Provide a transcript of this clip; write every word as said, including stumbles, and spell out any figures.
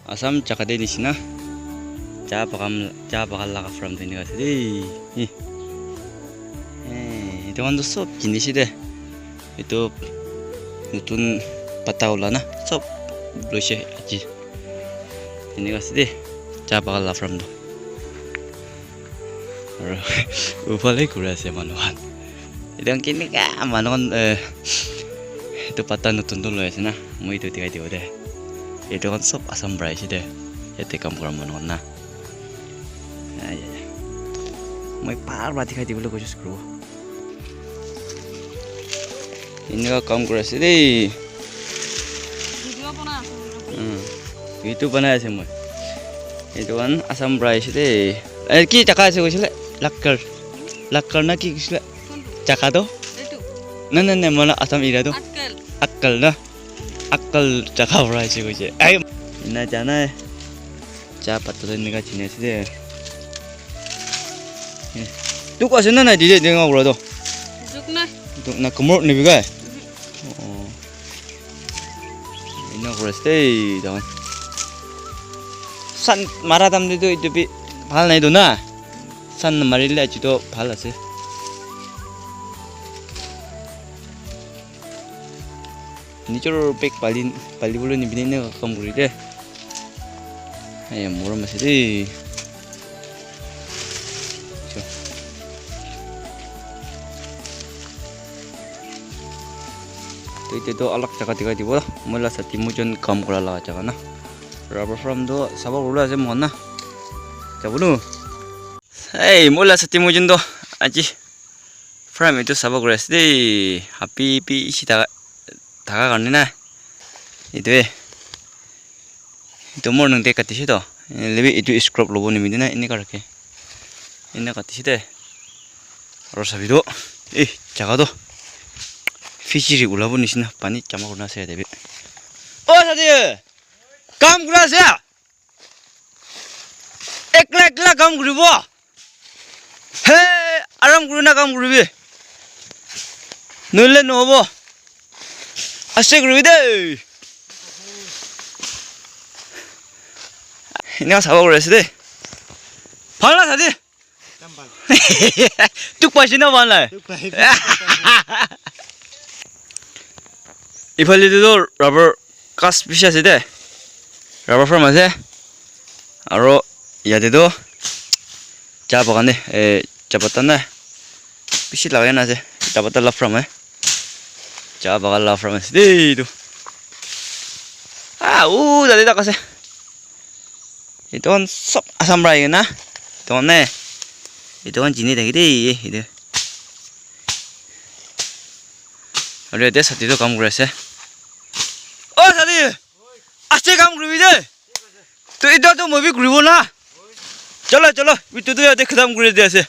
Assam jaga te nishina cha bagan, cha bagan laga farm tu enika ase de. Eh, etu khan tu sob jinish de. Etu notun pata ula na sob loise aji. Enika ase de cha bagan laga farm tu. Aru uphale kuri ase manu khan. Etu khan kenika manu khan, eh, etu pata notun tu loi ase na, moi etu dikhai dibo de. Etu khan sob Assam para aise de, yate kam kura manu khan na. Ai, ai, ai. Moi bhal para dikhai dibole koshish kuribo. Enika kam kuri ase de. Video banai ase. Hmm. Video banai ase moi. Etu khan Assam para aise de. Eh, ki jaga ase koisile? Lakkar. Lakkar na ki koisile? Jaga to? Etu. Na, na, na, mala Assam area to. Atkal. Atkal na. Atkal jaga para aise koise. Ai, na jana hai. Cha pata to enika chini ase de. Eh, duk ase na nai dide, denga kura to? Duk nai. Duk na, kumur nibi kai? Mhm. Oh. Ena kura ase de, dang. Sun mara time te to etu bi bhal nai to na. Sun namarile aji to bhal ase. Nijor pek pali, pali bole nibine ne kam kuri de. Ai, morom ase de. Cho. To ite to alag jaga dikhai dibo. Moi la sati moi jon kam kura la jaga na. Rubber farm to sabo kuri ase moi khan na. Jabo nu. Hey, moi la sati moi jon to aji farm etu sabo kuri ase de. Happy pi isi ta. Thaka karne na. Etu e. Etu morning te katishe to. Lebi etu scrub lobo nimite na enika rakhe. Enika katishe de. Aro sabi to. Eh, jaga to. Fishery ulabo nishina pani jama kurina ase yate bi. Oh, sadi. Kam kura ase. Ekla ekla kam kuribo. He, aram kurina kam kuribi. Nohole nohobo. Aste kuribi de. Ena sabo kuri ase de. Bhal na sadi. Ekdam bhal. Tuk paise na bhal nai. Tuk paise. Ifale tu rubber ghas bishi ase de. Rubber farm ase. Aro yate tu cha bagan de, eh, cha pata na bishi lagai na ase. Cha pata la farm eh. Cha bagan la farm ase de etu. Ah, uh, tate tak ase. Etu khan sob Assam para ahi kena. Etu khan ne. Etu khan jini thaki de, etu. Aru yate sati toh kam kuri ase. Oh, sati! Aste kam kuribi de. To etu toh moi bi kuribo na. Chalo, chalo. Etu toh yate khatam kuri di ase.